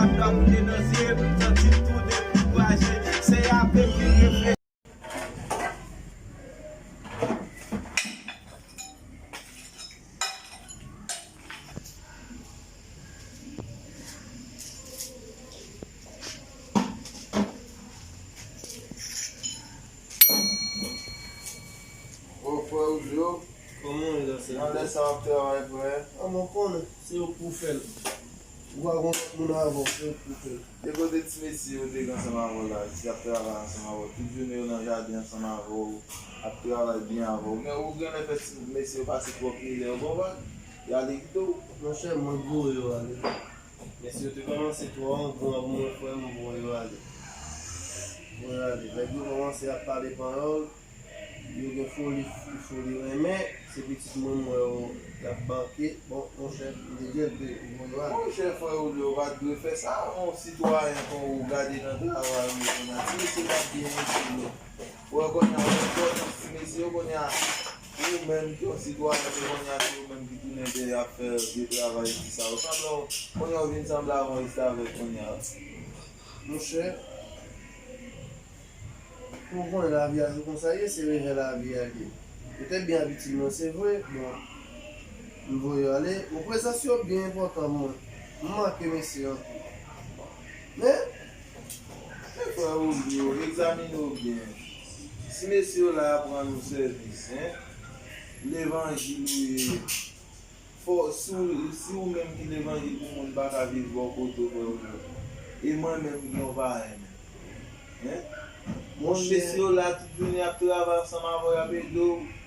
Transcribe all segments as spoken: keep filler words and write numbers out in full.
Dlo a koule nan zye m, m santi m tou dekouraje. Se apre m vin reflechi. Bon, frè Julio, kòman w ye, Jacques? Nan lè sa w ap travay, frè? Kòman w konnen? Se ou k pou fè l. Ou pa gon lòt moun avè w, se ou k pou fè l. E kote ti mesye yo te gen ansanm avè w la, ki ap travay ansanm avè w? Tout jounen yo nan jaden ansanm avè w, ap travay byen avè w. Gen, ou genlè fè ti mesye yo pase twòp mizè, ou konprann? Y ale kite w. Monchè, mwen voye yo ale. Mesye yo te kòmanse twò angran pou mwen, frè m, voye yo ale. Voye yo ale. Nèg yo kòmanse ap pale panyòl. Yo gen foli, foli renmen, se pitit mwen m wè yo y ap banke. Bon, monchè, m te di l, m voye yo ale. Monchè, frè Julio, ou pa t dwe fè sa, yon sitwayen kon ou gade nan travay ou yo, konnya ti mesye t ap byen itil yo. Ou wè konnya, ou enpòtans ti mesye yo, konnya ou menm ki yon sitwayen, se konnya se ou menm ki tounen dèyè ap fè vye travay ti sa yo. Sanble w, konnya ou vin sanble avè yon restavèk konnya. Monchè, ou konnen lavi a se konsa ye, se revè lavi a ye. Yo te byen itil mwen, se vre, bon, m voye yo ale. Bon, prezans yo byen enpòtan pou mwen. M manke mesye anpil. Men, men frè Julio, egzamine w byen. Si mesye yo la ap rann ou sèvis, en, levanjil ou ye, fò, si w, si ou menm ki levanjil pou moun pa ka viv bò kote w, frè Julio, e mwen menm ki yon parèy menm. En? Bon, mesye yo la tout jounen ap travay ansanm avè w, y ap ede w.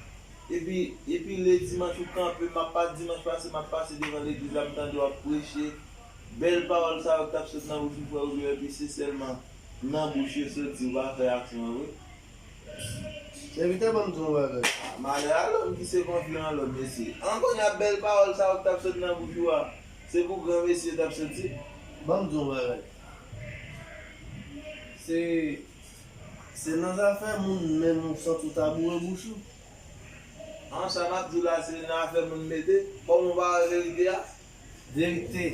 Epi, epi lè dimanch ou kanpe, m ap pa, dimanch pase, m ap pase devan legliz la, m tande w ap preche. Bèl pawòl sa yo k t ap sot nan bouch ou, frè Julio, epi se sèlman nan bouch yo soti, ou pa fè aksyon an vre. Sèvitè, ban m di w yon bagay. Malè a lòm ki se konfli an lòm, mesye. An, kounye a, bèl pawòl sa yo k t ap sot nan bouch ou a, se pou gran mesye t ap soti. Ban m di w yon bagay. Se, se nan zafè moun menm ou santi w ta boure bouch ou. An, sa m ap di w la, se nan afè moun mete. Kòman w pa wè verite a? Verite?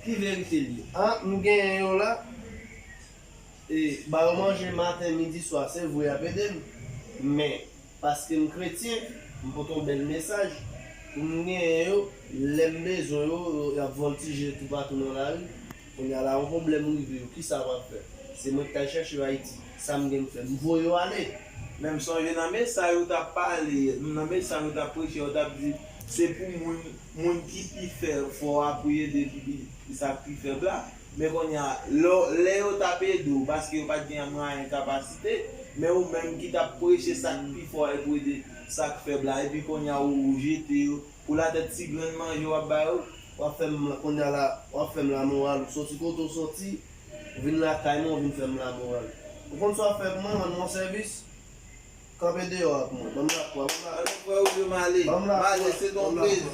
Ki verite l ye? An, m genyen yo la. E, ba yo manje maten, midi, swa, se vre, y ap ede m. Men, paske m kretyen, m pote yon bèl mesaj. Pou m genyen yo, lè m bezwen yo, yo, y ap vòltije toupatou nan lari. Kounye a la, yon pwoblèm rive yo, kisa w ap fè? Se mwen k t al chèche yo Ayiti. Sa m gen m fè? M voye yo ale. Men m sonje nan mesaj ou t ap pale, nan mesaj ou t ap preche, ou t ap di, se pou moun, moun ki pi fè, fò a pou ede ki pi, sa k pi fèb la. Men kounye a, lè, lè yo t ap ede w, paske yo pa t gen mwayen, kapasite, men ou menm ki t ap preche sa k pi fò a, e pou ede sa k fèb la, epi kounye a, ou, ou jete yo, pou latèt ti grenn manje w ap ba yo. W ap fè m, kounye a la, w ap fè m lamoral. Ou soti kote w soti, ou vin lakay mwen, ou vin fè m lamoral. Ou konn sa w ap fè pou mwen, rann mwen sèvis? Kanpe deyò a pou mwen. Ban m lakou a, ban m lakou a. Alò, frè Willy, m ale. M ale, se te yon plezi.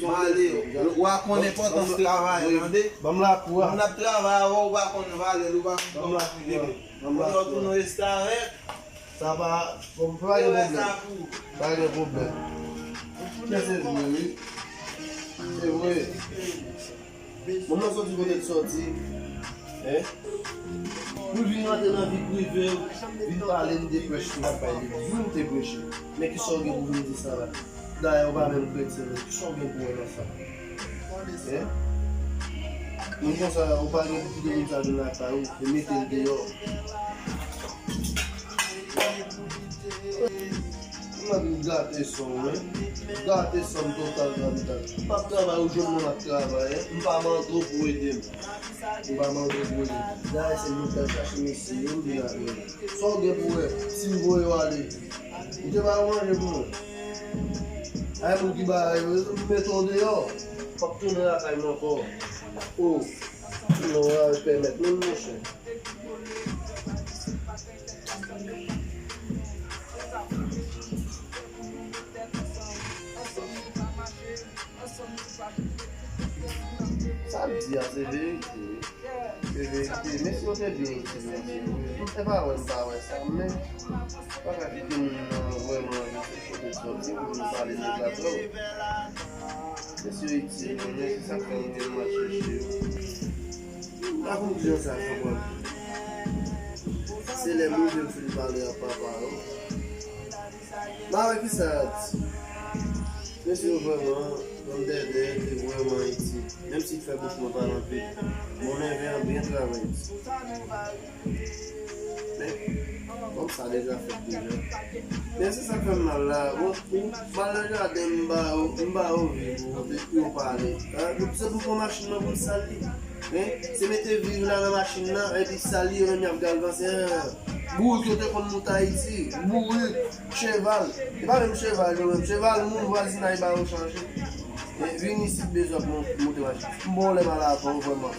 M ale. W a konn enpòtans travay, tande? Ban m lakou a. Moun ap travay avè w, ou pa konn valè l, ou pa konn kòman l rive. Kounye a w tounen restavèk. Sa pa, pa gen pwoblèm. Pa gen pwoblèm. Men se vre, wi. Se vre. Moun nan soti kote l soti. Hein? Pou l vin rantre nan vi prive w, vin pale m de prèch m t ap bay legliz. Wi, m te preche. Men kisa w gen pou vin di sa la? Dayè, ou pa menm kretyen, men kisa w gen pou wè nan sa? Hein? Moun konsa, ou pa gen pou kite moun sa vin lakay ou e mete l deyò. Ou mande m gate san w, wi. Gate san m total, total. M ap travay, ou jwenn mwen m ap travay, hein. M pa mande w pou w ede m. M pa mande w pou w ede m. Dayè, se mwen k al chache mesye yo, m vin avè yo. Sa w gen pou w wè, si m voye w ale? Ou te ba yo manje pou mwen? Ay, moun ki ba yo, m mete w deyò. W ap tounen lakay mwen ankò. O, non, w a pèmèt menm, monchè. Sa m di a se verite, wi. Se verite. Mesye yo te byen itil mesye yo. M te pa wè, m pa wè sa, men pa ka kite moun nan vrèman kote sòti pou vin pale de gaz la. Mesye yo itil mwen, men se sa k fè mwen menm m al chèche yo. Pa konn kijan sa fè pran. Se lè moun yo fin pale ak papa yo. Mare ki sa a di? Mesye yo vrèman, ban m dèdè, te vrèman itil. Menm si l fè bouch mwen pale anpil. Mwen renmen an byen travay isit. Men, kòm sa deja fèt deja. Men se sa k fè m mal la. Bon, m al nan jaden, m ba yo, m ba yo vi pou, pou yo pale. Se pou pran machin nan pou l sal li. Hein? Se mete viv la nan machin nan, epi sal li, yo menm y ap galvanse. Hein? Bourik yo te konn moute Ayiti. Bourik, cheval. E pa menm cheval, yo menm. Cheval, moun vwazinay ba yo chanje. E vin isit, bezwen pou moute machin. M bon lè m al avè w, vrèman.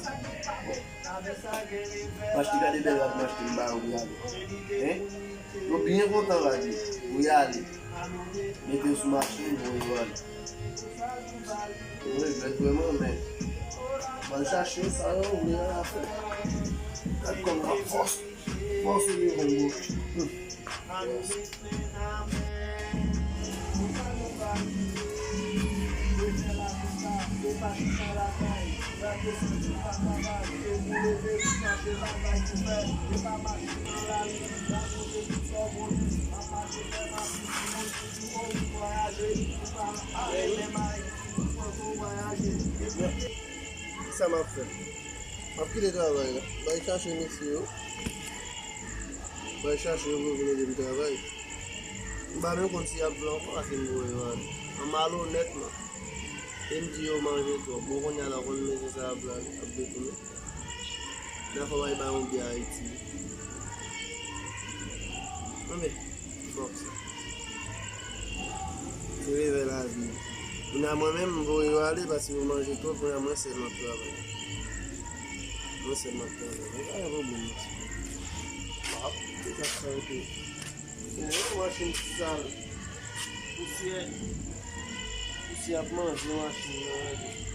M achte gade bèl rad m achte m ba yo pou y ale. Hein? Yo byen kontan rad yo. Pou y ale. Mete yo sou machin, voye yo ale. Yo regrèt vrèman, men m al chache sa yo vle a fè. Gad kòman fòs, fòs ou gen kòm gwo. Hmm. Sa m ap fè? M ap kite travay la. Bay chache mesye yo. Bay chache yo pou yo vin ede m travay. M pa menm konn si y ap vle ankò paske m voye yo ale. An malonètman. E m di yo manje twòp. Bon, kounye a la, w konn mesye sa ap vle ale, ap detounen. Nan fò bay ba yon byen Ayiti. Anben, fòk sa. Se revè lavi. Kounye a mwen menm, m voye yo ale paske yo manje twòp, kounye a mwen sèl m ap travay. Mwen sèl m ap travay. Mwen pa gen pwoblèm nan sa. Waw, se sa k fè w tou. Yon machin sal. Pousyè. Pousyè ap manje machin nan.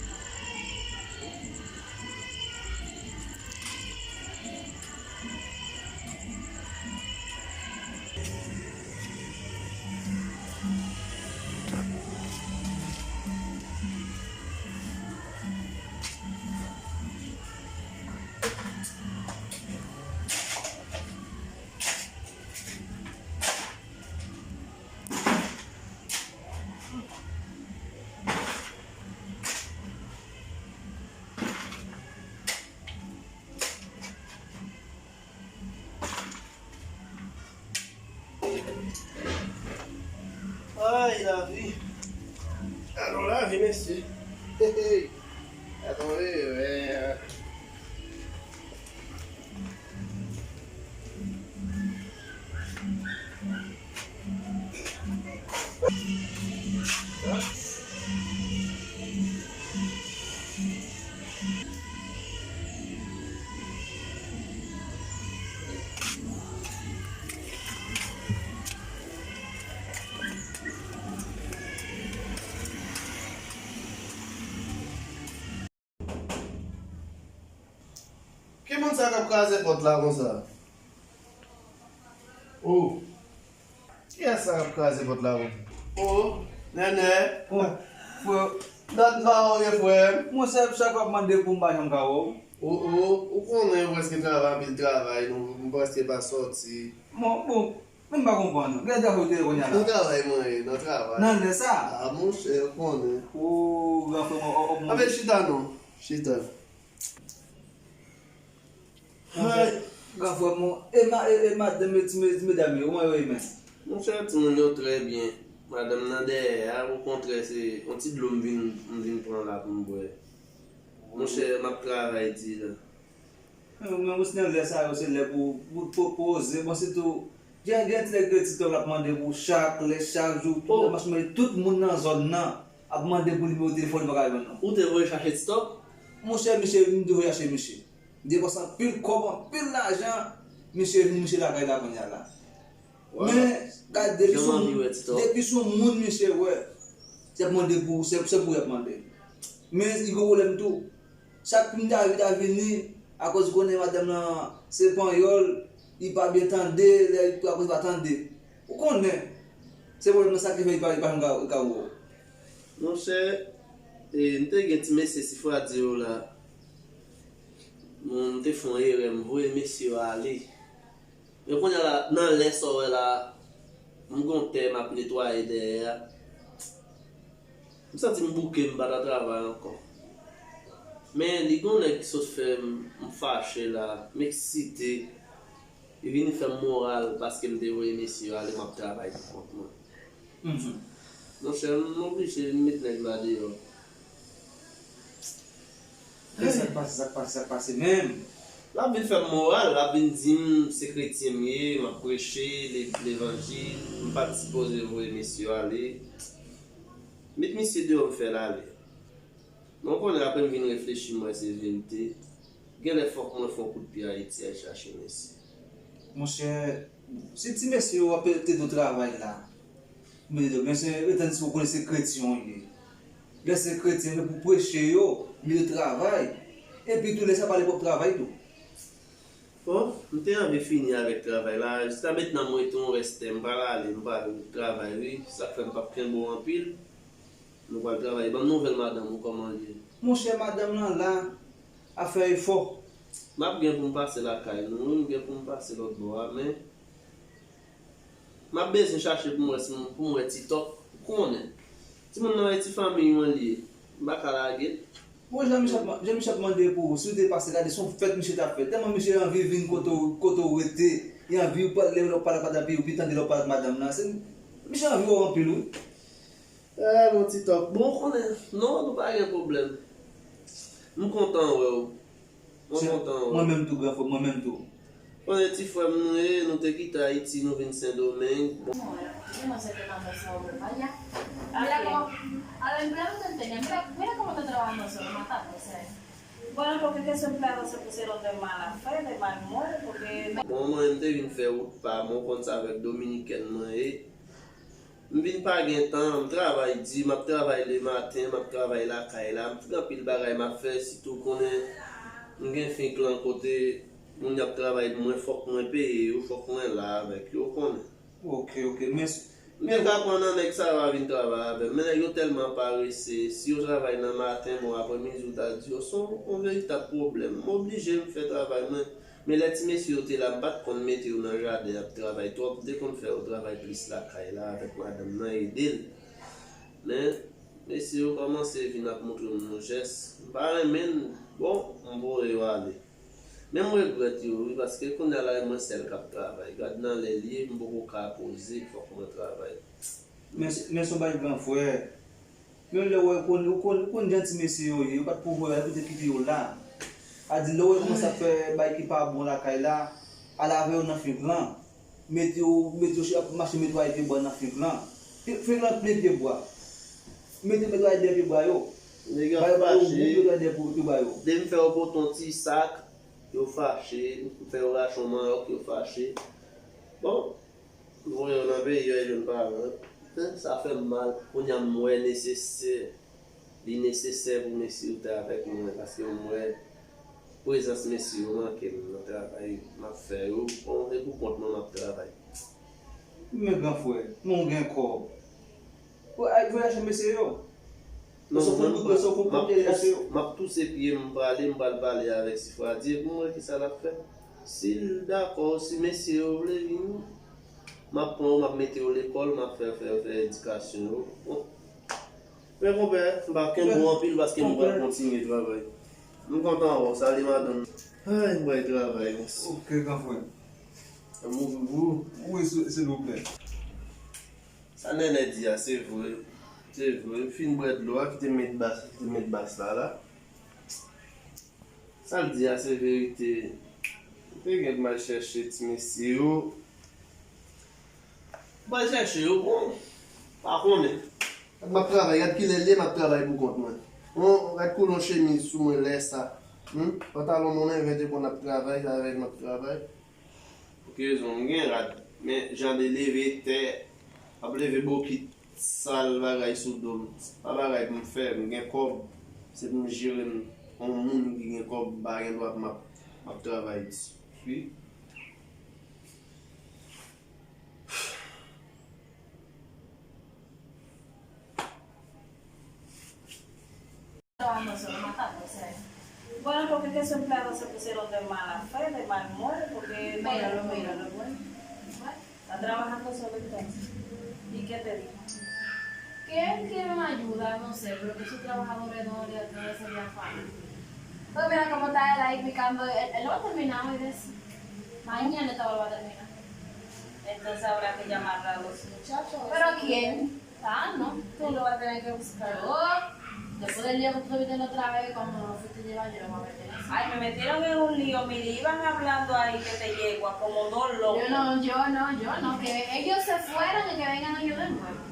Ay, lavi. Alò, lavi, mesye. Hey, hey. Atann, wi, wi. Ki moun sa k ap kraze pòt la konsa? Oh. Kiyès sa k ap kraze pòt la konsa? Oh, Nènè. Oh, frè. Dat m pa wè w, frè m. Monchè, chak fwa w ap mande pou m pa janm ka wè w. Oh, oh, ou konnen m prèske travay, anpil travay, nou, m prèske pa sòti. Bon, bon. Men m pa konprann. Gen lè w te kounye a la. Nan travay mwen ye, nan travay. Nan lè sa? A, monchè, ou konnen. O, gran frè mwen, o, o, mwen. Anben, chita non. Chita. Monchè, gran frè mwen, e ma-, e, e madanm, e ti me-, ti medam yo, kòman yo ye menm? Monchè, timoun yo trè byen. Madanm nan dèyè a, okontrè, se yon ti dlo m vin, m vin pran la pou m bwè. Monchè, m ap travay di la. Men, men, ou si nan lè sa yo, se lè pou, pou, pou poze. Bon, sitou, gen, gen ti nèg rele TikTok la ap mande pou chak lè, chak jou, tout lè m ap mande tout moun nan zòn nan ap mande pou nimewo telefòn, m pa ka jwenn non. Ou te voye chache TikTok? Monchè, misye, m te voye chache misye. M depanse anpil kòb, anpil lajan, misye vin, misye lakay la kounye a la. Men, gade, depi se yon moun, depi se yon moun misye wè, se ap mande pou, se, se pou y ap mande. Men, li gen pwoblèm tou. Chak moun ta, ta vini, akoz ou konnen madanm nan se panyòl, li pa byen tande, lè li, akoz li pa tande. Ou konnen, se pwoblèm nan sa ki fè li pa, li pa janm ka, ka wè w. Monchè, e, m te gen ti mesye Sifwadi yo la. Bon, m te fè yon erè, m voye mesye yo ale. Men kounye a la, nan lè sa w wè la, m gon tè m ap netwaye dèyè a. M santi m bouke, m pa ta travay ankò. Men li gon nèg ki sot fè m, m fache la, m eksite. Li vin fè m moral paske m te voye mesye yo ale, m ap travay pou kont mwen. Mhm. Monchè, m oblije met nèg la deyò. Men sa k pase, sa k pase, sa k pase menm? L ap vin fè m moral, l ap vin di m se kretyen m ye, m ap preche le- levanjil, m pa t sipoze voye mesye yo ale. Met misye deyò, m fè l ale. Men w konnen, apre m vin reflechi, m wè se verite. Genlè fòk mwen fè yon kout pye Ayiti al chache mesye. Monchè, si ti mesye yo ap te do travay la, men se, men se, etan si w konnen se kretyen w ye. Lè se kretyen, men pou preche yo, men yo travay. Epi tou, lè sa pa le pwòp travay tou. Bon, m te anvi fini avèk travay la. Jiska mentnan, m rete yon rès tè, m pral ale, m pral travay, wi. Sa k fè m p ap kenbe w anpil. Nou pral travay. Ban m nouvèl madanm ou, kòman l ye? Monchè, madanm lan la, ap fè efò. M ap gen pou m pase lakay nou, wi, m gen pou m pase lòt bò a, men m ap bezwen chache pou m wè si m, pou m wè Ti Tòk. Ou konnen, timoun nan e ti fanmiy mwen li ye. M pa ka lage l. Bon, Jean Michel, Jean Michel mande pou ou, si w te pase gade, se yon fèt misye t ap fè. Tèlman misye anvi vin kote w, kote w rete, li anvi pale, lè w pale ak madanm, epi ou pi tande lè w pale ak madanm nan. Se, misye anvi wè w anpil, wi. Eh, mon Ti Tòk. Bon, ou konnen, non, nou pa gen pwoblèm. M kontan wè w. Mwen kontan wè w. Mwen menm tou, gran frè, mwen menm tou. Konnen ti frè m nou ye, nou te kite Ayiti, nou vin Sendomeng. Bon. Mira, yo no sé qué tanto se vuelve para allá. Mira cómo, a ver, mira cómo te enseña, mira, mira cómo te trabajan los ojos, matando, o sea. Bueno, porque que se empleado se pusieron de mala fe, de mal humor, porque... Bon, mwen, m te vin fè wout pa m, ou konn sa, avèk dominikèn mwen ye. M vin pa gen tan, m travay di, m ap travay lematen, m ap travay lakay la, m gen anpil bagay m ap fè, sitou konnen m gen fink lan kote moun y ap travay pou mwen, fòk mwen peye yo, fòk mwen la avèk yo, konnen. Ok, ok, men... M te ka pran nan nèg sa yo a vin travay avè m, men nèg yo tèlman parese, si yo travay nan maten, bon, aprèmidi, ou ta di yo, se yon, yon veritab pwoblèm. M oblije m fè travay mwen. Men lè ti mesye yo te la, m pa t konn mete yo nan jaden ap travay twòp, m te konn fè yo travay plis lakay la avèk madanm nan, ede l. Men, mesye yo kòmanse vin ap montre m yon jès, m pa renmen l, bon, m voye yo ale. Men m regrèt yo, wi, paske kounye a la, e mwen sèl k ap travay. Gad nan lè l ye, m poko ka poze, fòk mwen travay. Men, men se yon bagay gran frè. Men lè w wè, ou konn, ou konn, ou konn jan ti mesye yo ye, yo pa t pou voye yo ale, pou te kite yo la. A di, lè w wè yo kòmanse ap fè bagay ki pa bon lakay la, al avè yo nan fink lan. Mete yo, mete yo ap mache netwaye pye bwa nan fink lan. Fink lan plen pye bwa. Mete yo netwaye dèyè pye bwa yo. Nèg yo ap fache. Ba yo, ba yo gwoup netwaye dèyè pye bwa yo. Depi m fè yo pote yon ti sak, yo fache. M fè yo rache yon manyòk, yo fache. Bon, m voye yo nan peyi yo, yo jwenn paran. Sa fè m mal. Kounye a m wè nesesè, li nesesè pou mesye yo te avèk mwen, paske m wè prezans mesye yo manke m nan travay m ap fè yo. Bon, e pou kont mwen m ap travay. Men gran frè, men w gen kòb. Ou al voye lajan mesye yo. Non, mwen, m ap touse pye m, m prale, m pral pale avèk Sifradye pou m wè kisa l ap fè. Si l dakò, si mesye yo vle vini, m ap pran yo, m ap mete yo lekòl, m ap fè, fè, fè edikasyon yo. Bon. Men konpè, m pa kenbe w anpil paske m pral kontinye travay. M kontan wè w, salye madanm. Ay, m pral travay, mesye. Ok, gran frè. Amour pour vous. Wi, silvouplè. Sa Nènè di a, se vre. Se vre. M fin bwè dlo a, kite m met bas, kite m met bas la, la. Sa l di a, se verite. M te gen pou m al chèche ti mesye yo. M al chèche yo, bon, pa konnen. M ap travay, gad kilè l ye, m ap travay pou kont mwen. Bon, gad koulon chemiz sou mwen lè sa. Hmm? Pantalon mwen, m te konn ap travay, avè l m ap travay. Pou ki rezon m gen rad, men jan de leve tè, ap leve bokit sal bagay sou do m, se pa bagay pou m fè, m gen kòb, se pou m jere m, yon moun ki gen kòb, m pa gen dwa pou m ap, m ap travay di. Wi. Trabajan los ojos, matando, o sea. Bueno, Que esos empleados se pusieron de mala fe, de mal humor, porque no. Míralo, míralo, bueno. Bueno, está trabajando solo entonces. ¿Y qué te dijo? Que él quiere una ayuda, no sé, pero que sus trabajadores no le, no le servían para nada. Pues mira cómo está él ahí picando. Él, él no va a terminar hoy de eso. Mañana esta lo va a terminar. Entonces habrá que llamar a los muchachos. ¿Pero a quién? Ah, no. Tú lo vas a tener que buscar. Yo, después del lío que tú tuviste la otra vez, cuando lo fuiste a llevar, yo lo voy a meter en eso. Ay, me metieron en un lío, mire, iban hablando ahí que te yegua como dos locos. Yo no, yo no, yo no, que ellos se fueron y que vengan ellos de nuevo.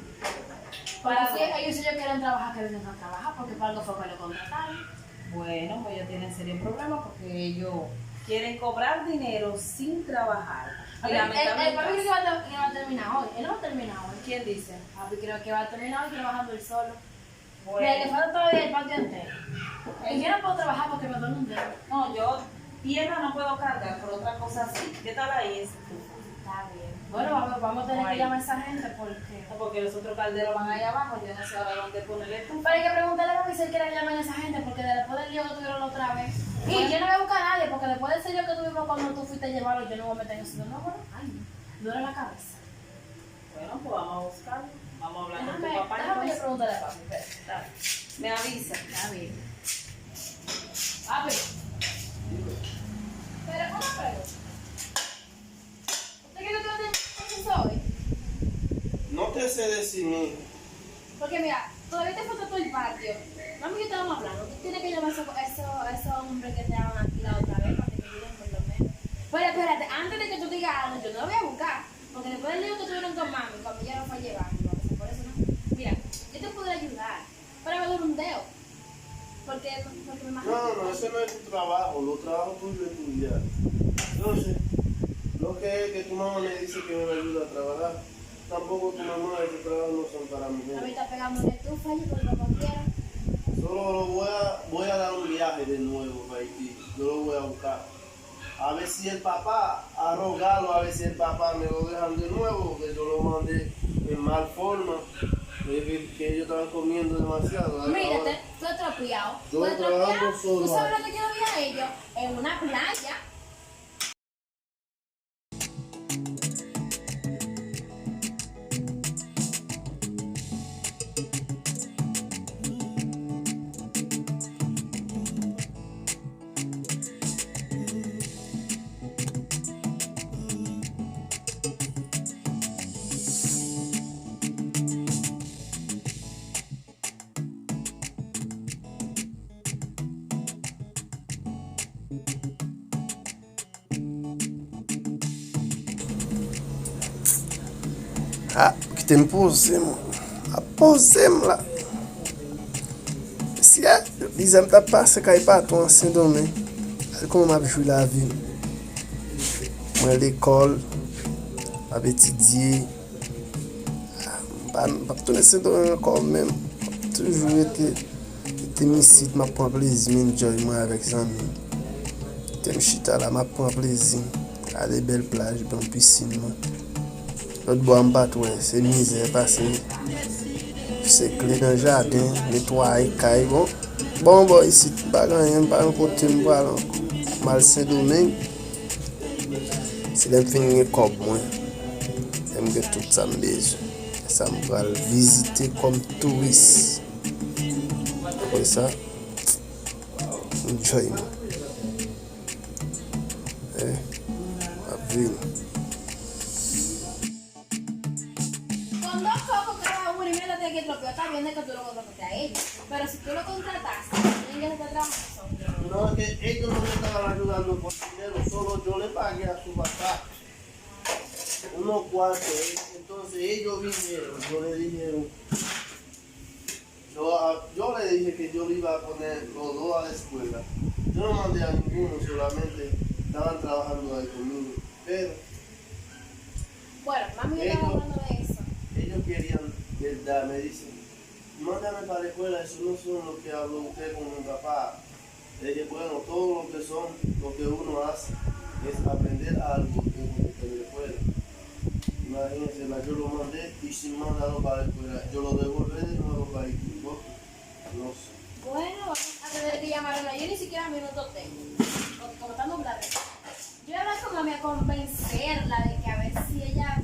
Porque si ellos, si ellos quieren trabajar, que vengan a trabajar, porque para algo fue que lo contrataron. Bueno, pues ellos tienen serio problema porque ellos quieren cobrar dinero sin trabajar. Y lamentablemente. Papi creo que va a ter-, que va a terminar hoy. Él no va a terminar hoy. ¿Quién dice? Papi creo que va a terminar hoy trabajando él solo. Bueno. Mira, le falta todavía el patio entero. Y yo no puedo trabajar porque me duele un dedo. No, yo pierna no puedo cargar, pero otra cosa sí. ¿Qué tal ahí ese truco? Está bien. Bueno, vamos, vamos a tener que llamar a esa gente porque. No, porque los otros calderos van allá abajo, yo no sé ahora dónde poner el estufa. Pero hay que preguntarle a papi si él quiere llamar a esa gente porque después del lío que tuvieron la otra vez. Y yo no voy a buscar a nadie porque después de ese lío que tuvimos cuando tú fuiste a llevarlo, yo no voy a meter en eso de nuevo, ¿no? Ay, no. Duele la cabeza. Bueno, pues vamos a buscarlo. Vamos a hablar con tu papá entonces. Déjame preguntarle a papi, espera. Dale. Me avisa. Está bien. Papi. Pero una pregunta. ¿Usted cree que tú vas a tener acceso hoy? No te sé decir, mija. Porque mira, todavía te falta todo el patio. Mami y yo estábamos hablando. Tú tienes que llamar a esos, esos, esos hombres que te daban aquí la otra vez para que te ayuden por lo menos. Pero espérate, antes de que tú digas algo, yo no lo voy a buscar. Porque después del lío que tuvieron con mami, cuando ella lo fue a llevar, por eso no. Mira, yo te puedo ayudar, pero me duele un dedo. Porque, porque me imagino. No, no, ese no es tu trabajo, lo trabajo tuyo es estudiar. Entonces, no que, que tu mamá me dice que me va a ayudar a trabajar. Tampoco tu mamá, esos trabajos no son para mujeres. A mí está pegando una estufa allí porque como quiera. Solo lo voy a, voy a dar un viaje de nuevo para Haití. Yo lo voy a buscar. A ver si el papá, a rogarlo, a ver si el papá me lo dejan de nuevo, que yo lo mandé en mal forma, que, que ellos estaban comiendo demasiado. Mírate, tú atropellado. Yo trabajando solo. ¿Tú sabes lo que yo lo vi a ellos? En una playa. Ah, kite m poze m. M ap poze m la. Mesye, lizè m t ap pase kay patwon an Sendomeng. Gade kòman m ap jwi lavi m. Mwen lekòl, m ap etidye. M pa, m p ap tounen Sendomeng ankò menm. M ap toujou rete, rete m isit, m ap pran plezi m, enjoy mwen avèk zanmi m. Kite m chita la, m ap pran plezi m. Gade bèl plaj, bon pisin mwen. Lòt bò a m pa t wè, se mizè, pase sekle nan jaden, netwaye kay, bon. Bon, bò isit, m pa gen anyen, m pa gen kote m pral ankò. M al Sendomeng. Se lè m fin gen kòb mwen, lè m gen tout sa m bezwen. Sa m pral vizite kòm touris. Apre sa, enjoy mwen. Eh, m ap vini. Con dos cocos que vas a morir, mira, te que lo peor también es que tú lo contrataste a ellos. Pero si tú lo contrataste, tienen que estar trabajando. No, que ellos no me estaban ayudando con dinero, solo yo le pagué a su papá unos cuantos, eh. Entonces ellos vinieron, yo le dijeron, yo, a- yo le dije que yo le iba a poner los dos a la escuela. Yo no mandé a ninguno, solamente estaban trabajando ahí conmigo. Pero Bueno, mami y yo estamos hablando de eso. Ellos querían, ¿verdad? Me dicen, mándame para la escuela, eso no son lo que habló usted con mi papá. Le dije, bueno, todo lo que son, lo que uno hace es aprender algo de lo que está en la escuela. Imagínense, la- yo lo mandé y sin mandarlo para la escuela, yo lo devolví de nuevo para Haití, ¿no? No sé. Bueno, vamos a Desde que llamaron ayer ni siquiera minutos tengo. Como está nublado. Yo hablaba con mami a convencerla de que a ver si ella,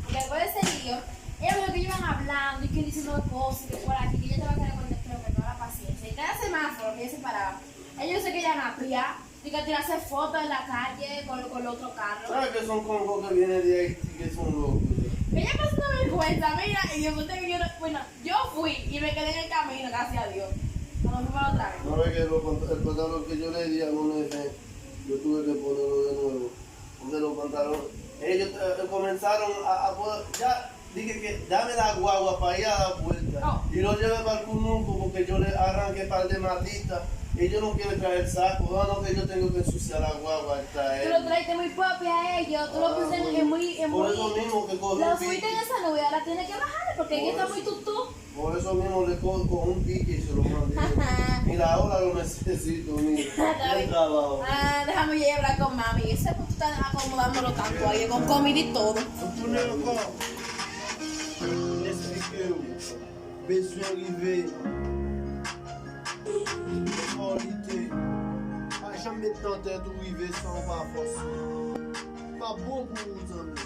porque después de ese lío, ella me dijo que iban hablando y que diciendo cosas y que por aquí, que ella estaba quedando con el pero que no la paciencia. Y cada semáforo que ella se paraba, ella yo sé que ella me hacía, de que tirarse fotos en la calle con, con el otro carro. Sabes que son con que viene de Haití, que son locos. Ella pasó una vergüenza, mira, y yo conté que yo no, bueno, yo fui y me quedé en el camino, gracias a Dios. Cuando fuimos otra vez. No ve que lo, el pantalón que yo le di a Monete, yo tuve que ponerlo de nuevo. Porque los pantalones, ellos eh, comenzaron a, a poder, ya, dije que dame la guagua para ir a la puerta. Y lo llevé para el cunuco porque yo le arranqué par de matita. Ellos no quieren traer el saco, no, no, que yo tengo que ensuciar la guagua y traer. Tú lo traiste muy papi a ellos, tú lo pusiste en muy, en Por muy. Eso mismo que coge Lo el subiste en pique. Esa nube, ahora tiene que bajarle porque ella está muy tutú. Por eso mismo le co con un pique y se lo mandé. Mira, ahora lo necesito, mira. El trabajo. Ah, déjame yo hablar con mami. Ese tú estás acomodándolo tanto ahí, con comida y todo. Nou tounen ankò. N eksplike w. Bezwen rive. Fò lite. Pa janm met nan tèt ou rive san w pa fòse. Pa bon pou ou zanmi.